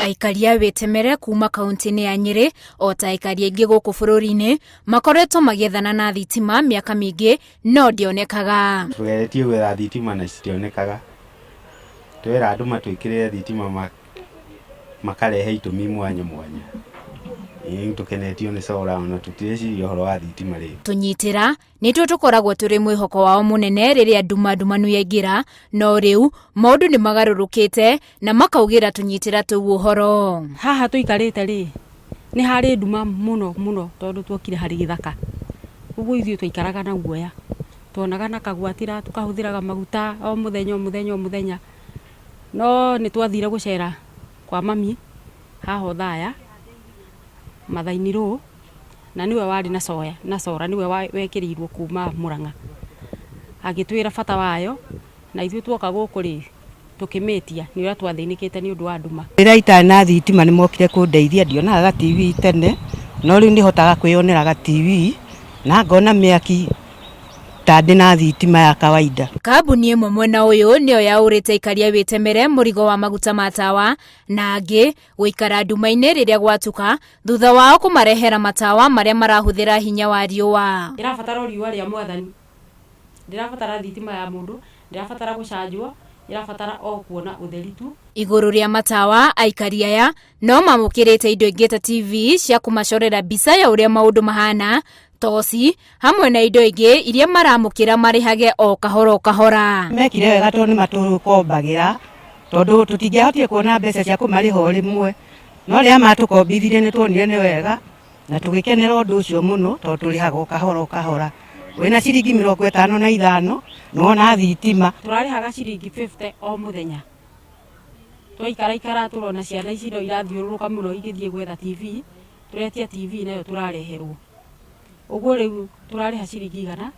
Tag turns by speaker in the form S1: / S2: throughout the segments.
S1: Aikari a Wĩtemere kuma kaunti-inĩ ya Nyĩrĩ o ta aikari aingĩ gũkũ bũrũri-inĩ makoretwo magĩethana na thitima mĩaka mĩingĩ no ndĩonekaga.
S2: Tũgeretie gwetha thitima na citionekaga, twera andũ matwĩkĩrĩre thitima makarehe itũmi mwanya mwanya. Rĩu tũkenetio nĩ solar ona tũtireciria ũhoro wa thitima rĩngĩ.
S1: Tũnyitĩra nĩtuo tũkoragwo tũrĩ mwĩhoko wao mũnene rĩrĩa nduma ndumanu yaingĩra, no rĩu maũndũ nĩ magarũrũkĩte na makaugĩra tũnyitĩra tũu ũhoro.
S3: Haha tũikarĩte rĩ, nĩ harĩ nduma mũno mũno tondũ tuokire harĩ gĩthaka. Ũguo ithuĩ twaikaraga na guoya. Tuonaga na kagwatĩra, tũkahũthĩraga maguta o mũthenya o mũthenya o mũthenya. No nĩ twathire gũcera kwa mami haha Othaya, Mathai-inĩ Row, na nĩwe warĩ na soya na solar nĩwe wekĩrĩirwo kuma Mũrang'a. Agĩtwĩra bata wayo na ithuĩ tuoka gũkũ rĩ, tũkĩmĩtia nĩ ũrĩa twathĩnĩkĩte nĩ ũndũ wa nduma.
S4: Rĩrĩa itarĩ na thitima nĩ mokire kũndeithia, ndionaga ga TV tene, no rĩu nĩ hotaga kwĩyonera ga TV na ngona mĩaki ta ndĩ na thitima ya kawaida.
S1: Kambuni ĩmwe mwena ũyũ nĩyo yaũrĩte aikari a Wĩtemere mũrigo wa maguta ma tawa na angĩ gũikara nduma-inĩ rĩrĩa gwatuka thutha wao kũmarehera matawa marĩa marahũthĩra hinya wa riũa.
S3: Ĩrabatara o riũa rĩa Mwathani, ndĩrabatara thitima ya mũndũ, ndĩrabatara gũcanjwo, ĩrabatara o kuona ũtheri tu.
S1: Igũrũ rĩa matawa, aikari aya no mamũkĩrĩte indo ingĩ ta TV cia kũmacorera mbica ya ũrĩa maũndũ mahana, toci, hamwe na indo ingĩ iria maramũkĩra marĩhage o kahora o kahora.
S4: Mekire wega tondũ nĩ matũkombagĩra tondũ tũtingĩahotire kuona mbeca cia kũmarĩha o rĩmwe, no rĩrĩa matũkombithirie nĩ tuonire nĩ wega na tũgĩkenera ũndũ ũcio mũno tondũ tũrĩhaga o kahora o kahora. Wĩna ciringi 55 nĩ wona thitima.
S3: Tũrarĩhaga ciringi 50 o mũthenya. Twaikaraikara tũrona ciana ici no irathiũrũrũka mũno igĩthiĩ gwetha TV, tũretia TV nayo tũrareherwo. Ũguo rĩu tũrarĩha ciringi 100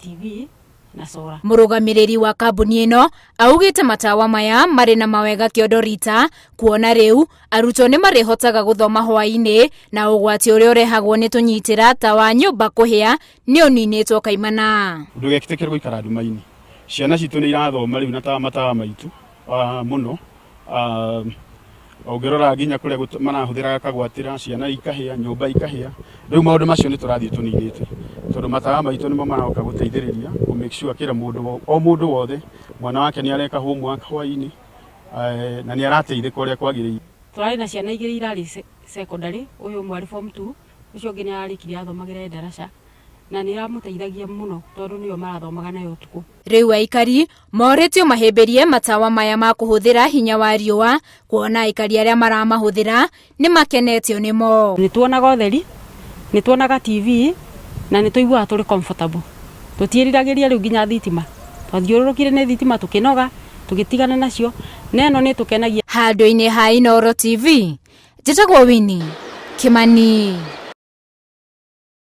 S3: TV na solar.
S1: Mũrũgamĩrĩri wa kambuni ĩno augĩte matawa maya marĩ na mawega kĩondo rita kuona rĩu arutwo nĩ marĩhotaga gũthoma hwaĩ-inĩ na ũgwati ũrĩa ũrehagwo nĩ tũnyitĩra ta wa nyũmba kũhĩa nĩ ũninĩtwo kaimana.
S5: Ndũgetĩkĩre gũikara nduma-inĩ. Ciana citũ nĩ irathoma rĩu na matawa maitũ mũno. Ũngĩrora nginya kũrĩa marahũthĩraga kagwatĩra, ciana ikahĩa, nyũmba ikahĩa. Rĩu maũndũ macio nĩ tũrathiĩ tũninĩte tondũ matawa maitũ nĩmo maroka gũteithĩrĩria kũ make sure kila mũndũ, o mũndũ wothe mwana wake nĩ areka homework hwaĩ-inĩ na nĩ arateithĩka ũrĩa kwagĩrĩire.
S3: Tũrarĩ na ciana igĩrĩ irarĩ secondary, ũyũ ũmwe arĩ form two, ũcio ũngĩ nĩ ararĩkirie athomagĩra ndaraca. Na nĩ ĩramũteithagia mũno tondũ nĩyo marathomaga nayo ũtukũ.
S1: Rĩu aikari morĩtio mahĩmbĩrie matawa maya ma kũhũthĩra hinya wa riũa kuona aikari arĩa maramahũthĩra nĩ makenetio nĩmo.
S3: Nĩ tuonaga ũtheri, nĩ tuonaga TV na nĩ tũiguaga tũrĩ comfortable. Tũtiĩriragĩria rĩu nginya thitima. Twathiũrũrũkire nĩ thitima tũkĩnoga, tũgĩtigana nacio, na ĩno nĩ ĩtũkenagia.
S1: Handũ-inĩ ha Inooro TV, njĩtagwo Winnie Kimani.